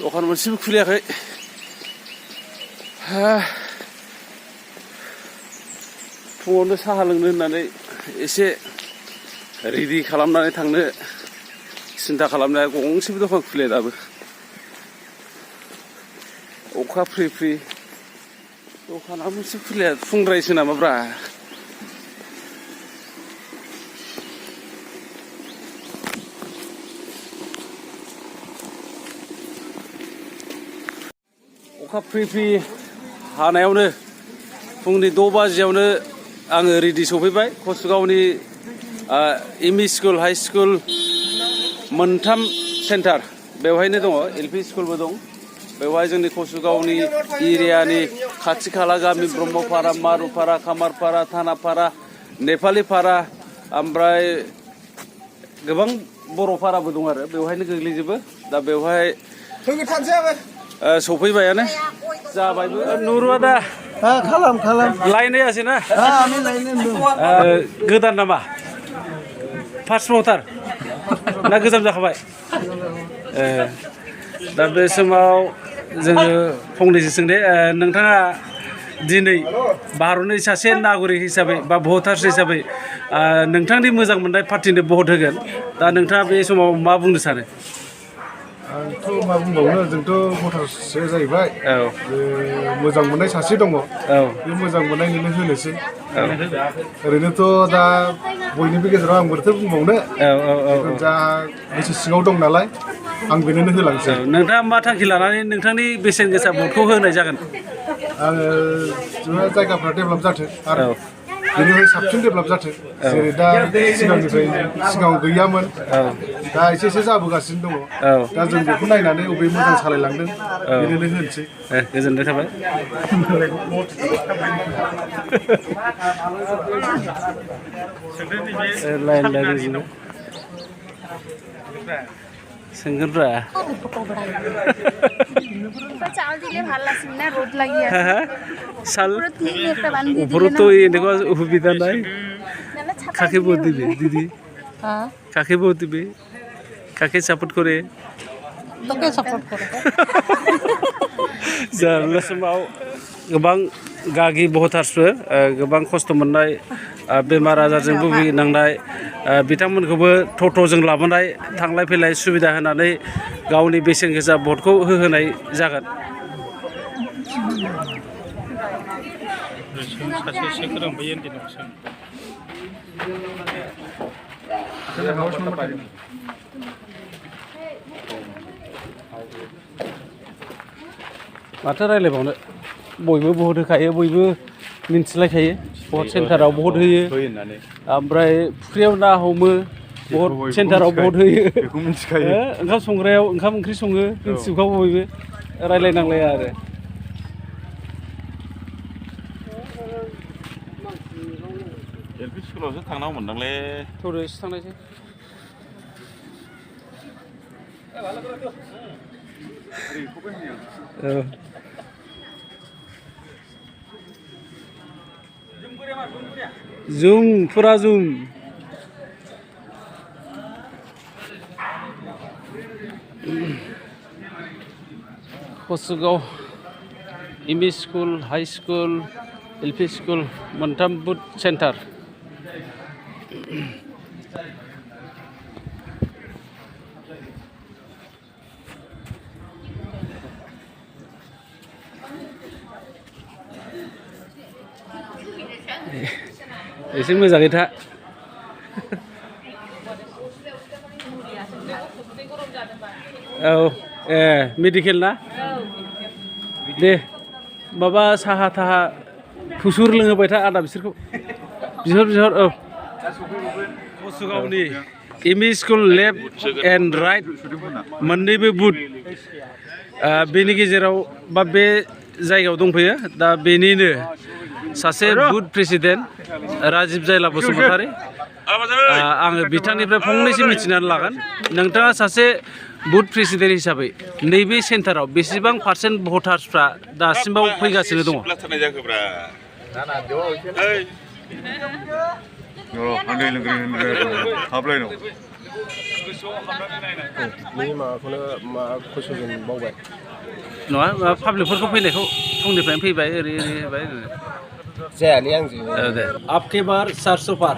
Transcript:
दखान मोनसेबो खुलियाखै फुङावनो साहा लोंनो होननानै एसे रेडि खालामनानै थांनो सिन्था खालामनाया गंसेबो दखान खुलिया दाबो अखा फ्रि फ्रि दखाना मोनसे खुलिया फुंद्रायसो नामाब्रा अखा फ्रि फ्रि हानायावनो फुंनि 6 बाजियावनो आङो रेडि सफैबाय कसुगावनि एमइ स्कुल हाई स्कुल मोनथाम सेन्टार बेवहायनो दङ एलपि स्कुलबो दं बेवहाय जोंनि कसुगावनि एरियानि खाथि खाला गामि ब्रह्मपारा मारुपारा खामारपारा थानापारा नेपालिपारा ओमफ्राय गोबां बर' पाराबो दं आरो बेवहायनो गोग्लैजोबो दा बेवहाय सफैबायानो जाबायबो नुरुआ दा खालाम लायनाय आसे ना आमी लायनो गोदान नामा फार्स्ट भटार ना गोजाम जाखाबाय दा बे समाव जोङो फंनैसो सोंदे नोंथाङा दिनै भारतनि सासे नागरिक हिसाबै बा भटार्स हिसाबै नोंथांनि मोजां मोननाय पार्टिनो भट होगोन दा नोंथाङा बे समाव मा बुंनो सानो आंथ' मा बुंबावनो जोंथ' भटारसो जाहैबाय मोजां मोननाय सासे दङ बे मोजां मोननायनिनो होनोसै ओरैनोथ' दा बयनिबो गेजेराव आं बोरैथो बुंबावनो जा गोसो सिङाव दं नालाय आं बेनोनो होलांसै नोंथाङा मा थांखि लानानै नोंथांनि बेसेन गोसा भटखौ होनाय जागोन आङो जायगाफ्रा डेभेलप जाथों आरो बेनिफ्राय साबसिन डेभेलप जाथों जेरै दा सिगाङाव गैयामोन दा एसे एसे जाबोगासिनो दङ दा जों बेखौ नायनानै बबे मोजां सालायलांदों बेनोनो होनोसै गोजोननाय थाबाय लाइन लाइन सोंगोनब्रा চাউল দিলে ভাল আছিল না রোদ লাগি আছে চাল তিনি একটা বান্ধি দিলে উপরত এনেকুৱা অসুবিধা নাই কাকে ভোট দিবে দিদি কাকে ভোট দিবে কাকে সাপোর্ট করে তোকে সাপোর্ট করে जारला समाव गोबां गागि भटार्सफोर गोबां खस्थ' मोननाय बेमार आजारजों भुगिनांनाय बिथांमोनखौबो ट'ट'जों लाबोनाय थांलाय फैलाय सुबिदा होनानै गावनि बेसेन गोसा भटखौ होहोनाय जागोन माथो रायलायबावनो बयबो भट होखायो बयबो मिन्थिलायखायो भट सेन्टाराव भट होयो ओमफ्राय फुख्रियाव ना हमो भट सेन्टाराव भट होयो बेखौ मिन्थिखायो ओंखाम संग्रायाव ओंखाम ओंख्रि सङो मिन्थिजोबखागौ बयबो रायलायनांलाया आरो एलपि स्कुलावसो थांनांगौ मोनदांलै थौदोसो थांनायसै जुम फुरा जुम कसुगाव ME school high school LP school मोनथाम बुथ सेन्टार एसे मोजाङै था औ मेडिकेल ना दे माबा साहा थाहा फुसुर लोंहोबाय था आदा बिसोरखौ बिहर औ कसुगावनि ME school left and right मोननैबो बुथ बेनि गेजेराव बा बे जायगायाव दंफैयो दा बेनिनो सासे बुथ प्रेसिडेन्ट राजिब जायला बसुमतारी आङो बिथांनिफ्राय फंनैसो मिथिनानै लागोन नोंथाङा सासे बुथ प्रेसिडेन्ट हिसाबै नैबे सेन्टाराव बेसेबां पार्सेन्ट भटार्सफ्रा दासिमाव फैगासिनो दङ बे माबाखौनो मा कुइसनजों बावबाय नङा पाब्लिकफोरखौ फैनायखौ फुंनिफ्रायनो फैबाय ओरै ओरै होबाय जायालै आंजों दे आपके बार 400 पार